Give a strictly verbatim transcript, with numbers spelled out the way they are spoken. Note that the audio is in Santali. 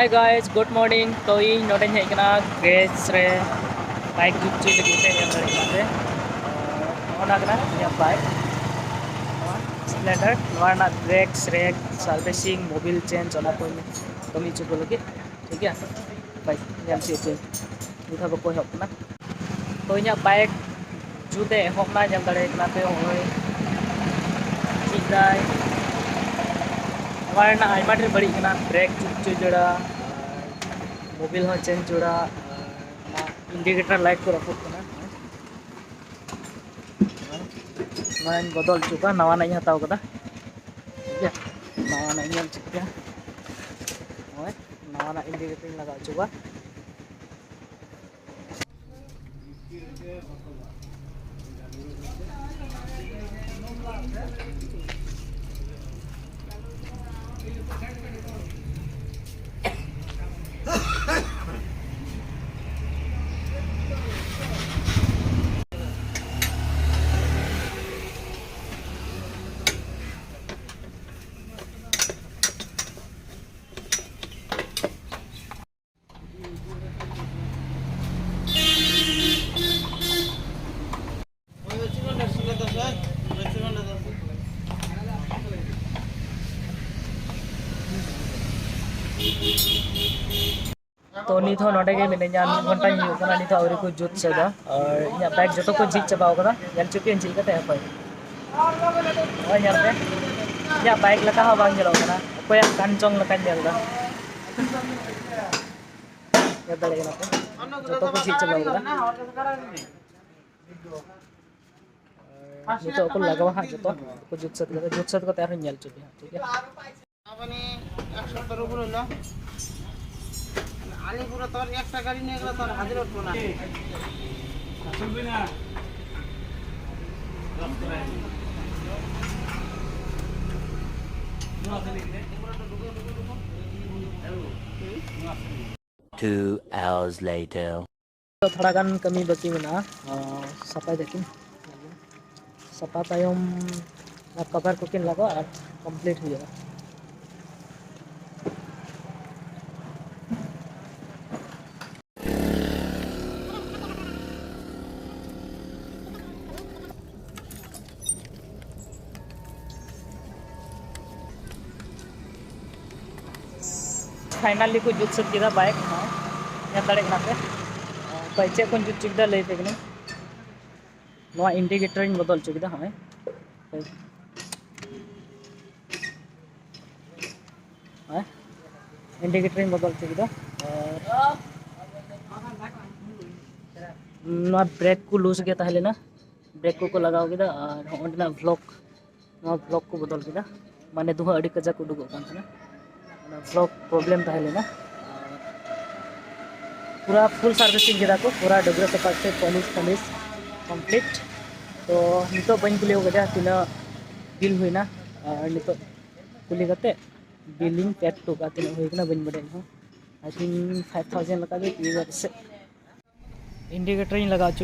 Hi guys, good morning. ᱛᱚ ᱤᱧ ᱱᱚᱰᱮᱧ ᱦᱮᱡ ᱠᱟᱱᱟ ᱜᱨᱮᱥ ᱨᱮ ᱵᱟᱭᱤᱠ ᱡᱩᱛ ᱦᱚᱪᱚᱭ ᱞᱟᱹᱜᱤᱫ ᱛᱮ, ᱧᱮᱞ ᱫᱟᱲᱮᱭᱟᱜ ᱠᱟᱱᱟ ᱯᱮ᱾ ᱱᱚᱜᱼᱚ ᱱᱟ ᱠᱟᱱᱟ ᱤᱧᱟᱹᱜ ᱵᱟᱭᱤᱠ, ᱱᱚᱣᱟ ᱥᱯᱞᱮᱱᱰᱟᱨ᱾ ᱱᱚᱣᱟ ᱨᱮᱱᱟᱜ ᱵᱨᱮᱠ ᱥᱨᱮᱠ, ᱥᱟᱨᱵᱷᱤᱥᱤᱝ, ᱢᱳᱵᱤᱞ ᱪᱮᱧᱡᱽ, ᱚᱱᱟ ᱠᱚᱧ ᱠᱟᱹᱢᱤ ᱦᱚᱪᱚ ᱠᱚ ᱞᱟᱹᱜᱤᱫ, ᱴᱷᱤᱠ ᱜᱮᱭᱟ᱾ ᱵᱟᱭᱤᱠ ᱧᱮᱞ ᱦᱚᱪᱚᱭ ᱯᱮ, ᱱᱤᱛ ᱦᱚᱸ ᱵᱟᱠᱚ ᱮᱦᱚᱵ ᱠᱟᱱᱟ᱾ ᱛᱚ ᱤᱧᱟᱹᱜ ᱵᱟᱭᱤᱠ ᱡᱩᱛ ᱮ ᱮᱦᱚᱵ ᱱᱟ, ᱧᱮᱞ ᱫᱟᱲᱮᱭᱟᱜ ᱠᱟᱱᱟ ᱯᱮ, ᱱᱚᱜᱼᱚᱭ ᱡᱩᱛ ᱫᱟᱭ᱾ ᱱᱚᱣᱟ ᱨᱮᱱᱟᱜ ᱟᱭᱢᱟ ᱰᱷᱮᱨ ᱵᱟᱹᱲᱤᱡ ᱠᱟᱱᱟ, ᱵᱨᱮᱠ ᱪᱩᱯ ᱪᱩᱯ ᱡᱚᱲᱟ, ᱢᱳᱵᱤᱞ ᱦᱚᱸ ᱪᱮᱧᱡᱽ ᱡᱚᱲᱟ, ᱤᱱᱰᱤᱠᱮᱴᱟᱨ ᱞᱟᱭᱤᱴ ᱠᱚ ᱨᱟᱹᱯᱩᱫ ᱠᱟᱱᱟ᱾ ᱱᱚᱣᱟᱧ ᱵᱚᱫᱚᱞ ᱦᱚᱪᱚ ᱠᱚᱣᱟ, ᱱᱟᱣᱟᱱᱟᱜ ᱤᱧ ᱦᱟᱛᱟᱣ ᱠᱟᱫᱟ, ᱴᱷᱤᱠ ᱜᱮᱭᱟ᱾ ᱱᱟᱣᱟᱱᱟᱜ ᱤᱧ ᱧᱮᱞ ᱦᱚᱪᱚ ᱠᱚᱣᱟ, ᱱᱚᱜᱼᱚᱭ ᱱᱟᱣᱟᱱᱟᱜ ᱤᱱᱰᱤᱠᱮᱴᱟᱨ ᱤᱧ ᱞᱟᱜᱟᱣ ᱦᱚᱪᱚ ᱠᱚᱣᱟ᱾ ᱛᱚ ᱱᱤᱛ ᱦᱚᱸ ᱱᱚᱰᱮ ᱜᱮ ᱢᱤᱱᱟᱹᱧᱟ, ᱢᱤᱫ ᱜᱷᱚᱱᱴᱟᱧ ᱦᱩᱭᱩᱜ ᱠᱟᱱᱟ, ᱱᱤᱛ ᱦᱚᱸ ᱟᱹᱣᱨᱤ ᱠᱚ ᱡᱩᱛ ᱥᱟᱹᱛᱟ᱾ ᱟᱨ ᱤᱧᱟᱹᱜ ᱵᱟᱭᱤᱠ ᱡᱚᱛᱚ ᱠᱚ ᱡᱷᱤᱡ ᱪᱟᱵᱟᱣ ᱠᱟᱫᱟ, ᱧᱮᱞ ᱦᱚᱪᱚ ᱯᱮᱭᱟᱹᱧ ᱡᱷᱤᱡ ᱠᱟᱛᱮ ᱦᱟᱯᱳᱭ᱾ ᱱᱚᱜᱼᱚᱭ ᱧᱮᱞ ᱯᱮ, ᱤᱧᱟᱹᱜ ᱵᱟᱭᱤᱠ ᱞᱮᱠᱟ ᱦᱚᱸ ᱵᱟᱝ ᱧᱮᱞᱚᱜ ᱠᱟᱱᱟ, ᱚᱠᱚᱭᱟᱜ ᱠᱟᱱ ᱪᱚᱝ ᱞᱮᱠᱟᱧ ᱧᱮᱞ ᱮᱫᱟ᱾ ᱧᱮᱞ ᱫᱟᱲᱮᱭᱟᱜ ᱠᱟᱱᱟ ᱯᱮ, ᱡᱚᱛᱚ ᱠᱚ ᱡᱷᱤᱡ ᱪᱟᱵᱟᱣ ᱠᱟᱫᱟ᱾ ᱱᱤᱛᱚᱜ ᱠᱚ ᱞᱟᱜᱟᱣᱟ ᱦᱟᱸᱜ ᱡᱚᱛᱚ, ᱠᱚ ᱡᱩᱛ ᱥᱟᱹᱛ ᱠᱟᱛᱮ, ᱡᱩᱛ ᱥᱟᱹᱛ ᱠᱟᱛᱮ ᱟᱨᱦᱚᱸ ᱧᱮᱞ ᱦᱚᱪᱚ ᱯᱮᱭᱟ ᱦᱟᱸᱜ, ᱴᱷᱤᱠ ᱜᱮᱭᱟ? ᱟᱵᱟᱱᱤ ᱮᱠ ᱥᱚᱯᱛᱟᱦᱚ ᱩᱯᱚᱨ ᱦᱩᱭᱱᱟ᱾ ᱟᱞᱤᱯᱩᱨ ᱛᱚᱨ ᱮᱠᱴᱟ ᱜᱟᱹᱰᱤ ᱱᱤᱭᱮ ᱜᱮᱞᱟ ᱛᱚᱨ ᱦᱟᱡᱟᱨ ᱩᱛᱯᱚᱱᱟ᱾ Two hours later. ᱛᱷᱚᱲᱟ ᱜᱟᱱ ᱠᱟᱹᱢᱤ ᱵᱟᱹᱠᱤ ᱢᱮᱱᱟᱜᱼᱟ, ᱟᱨ ᱥᱟᱯᱷᱟᱭ ᱫᱟᱠᱤᱱ᱾ ᱥᱟᱯᱷᱟ ᱛᱟᱭᱚᱢ ᱚᱱᱟ ᱠᱚᱵᱷᱟᱨ ᱠᱚᱠᱤᱱ ᱞᱟᱜᱟᱣᱟ ᱟᱨ ᱠᱚᱢᱯᱞᱤᱴ ᱦᱩᱭᱩᱜᱼᱟ᱾ ᱯᱷᱟᱭᱱᱟᱞᱤ ᱠᱚ ᱡᱩᱛ ᱥᱟᱹᱛ ᱠᱮᱫᱟ ᱵᱟᱭᱤᱠ ᱦᱚᱸ, ᱧᱮᱞ ᱫᱟᱲᱮᱭᱟᱜ ᱠᱟᱱᱟ ᱯᱮ᱾ ᱚᱠᱚᱭ ᱪᱮᱫ ᱠᱚᱧ ᱡᱩᱛ ᱦᱚᱪᱚ ᱠᱮᱫᱟ ᱞᱟᱹᱭ ᱯᱮ ᱠᱟᱹᱱᱟᱹᱧ᱾ ᱱᱚᱣᱟ ᱤᱱᱰᱤᱠᱮᱴᱚᱨᱤᱧ ᱵᱚᱫᱚᱞ ᱦᱚᱪᱚ ᱠᱮᱫᱟ ᱦᱚᱸᱜᱼᱚᱭ᱾ ᱦᱮᱸ, ᱤᱱᱰᱤᱠᱮᱴᱚᱨᱤᱧ ᱵᱚᱫᱚᱞ ᱦᱚᱪᱚ ᱠᱮᱫᱟ᱾ ᱟᱨ ᱱᱚᱣᱟ ᱵᱨᱮᱠ ᱠᱚ ᱞᱩᱡᱽ ᱜᱮ ᱛᱟᱦᱮᱸ ᱞᱮᱱᱟ, ᱵᱨᱮᱠ ᱠᱚᱠᱚ ᱞᱟᱜᱟᱣ ᱠᱮᱫᱟ᱾ ᱟᱨ ᱦᱚᱸᱜᱼᱚᱸᱰᱮᱱᱟᱜ ᱵᱷᱞᱚᱠ, ᱱᱚᱣᱟ ᱵᱷᱞᱚᱠ ᱠᱚ ᱵᱚᱫᱚᱞ ᱠᱮᱫᱟ, ᱢᱟᱱᱮ ᱫᱩᱦᱟᱹ ᱟᱹᱰᱤ ᱠᱟᱡᱟᱠ ᱩᱰᱩᱠᱚᱜ ᱠᱟᱱ ᱛᱟᱦᱮᱱᱟ, ᱚᱱᱟ ᱵᱷᱞᱚᱠ ᱯᱨᱚᱵᱞᱮᱢ ᱛᱟᱦᱮᱸ ᱞᱮᱱᱟ᱾ ᱯᱩᱨᱟ ᱯᱷᱩᱞ ᱥᱟᱨᱵᱷᱤᱥᱤᱝ ᱠᱮᱫᱟ ᱠᱚ, ᱯᱩᱨᱟ ᱰᱟᱹᱵᱽᱨᱟᱹ ᱥᱟᱯᱷᱟ ᱠᱟᱛᱮ ᱯᱚᱞᱤᱥ ᱯᱚᱞᱤᱥ ᱠᱚᱢᱯᱞᱤᱴ᱾ ᱛᱚ ᱱᱤᱛᱚᱜ ᱵᱟᱹᱧ ᱠᱩᱞᱤ ᱟᱠᱟᱫᱟ ᱛᱤᱱᱟᱹᱜ ᱵᱤᱞ ᱦᱩᱭᱱᱟ, ᱟᱨ ᱱᱤᱛᱚᱜ ᱠᱩᱞᱤ ᱠᱟᱛᱮ ᱵᱤᱞᱤᱧ ᱯᱮᱰ ᱦᱚᱴᱚ ᱠᱟᱜᱼᱟ, ᱛᱤᱱᱟᱹᱜ ᱦᱩᱭ ᱠᱟᱱᱟ ᱵᱟᱹᱧ ᱵᱟᱰᱟᱭᱟ ᱤᱧ ᱦᱚᱸ᱾ I think five thousand ᱞᱮᱠᱟ ᱜᱮ ᱛᱤᱭᱳᱜᱟ ᱯᱟᱥᱮᱡ᱾ ᱤᱱᱰᱤᱠᱮᱴᱚᱨᱤᱧ ᱞᱟᱜᱟᱣ ᱦᱚᱪᱚ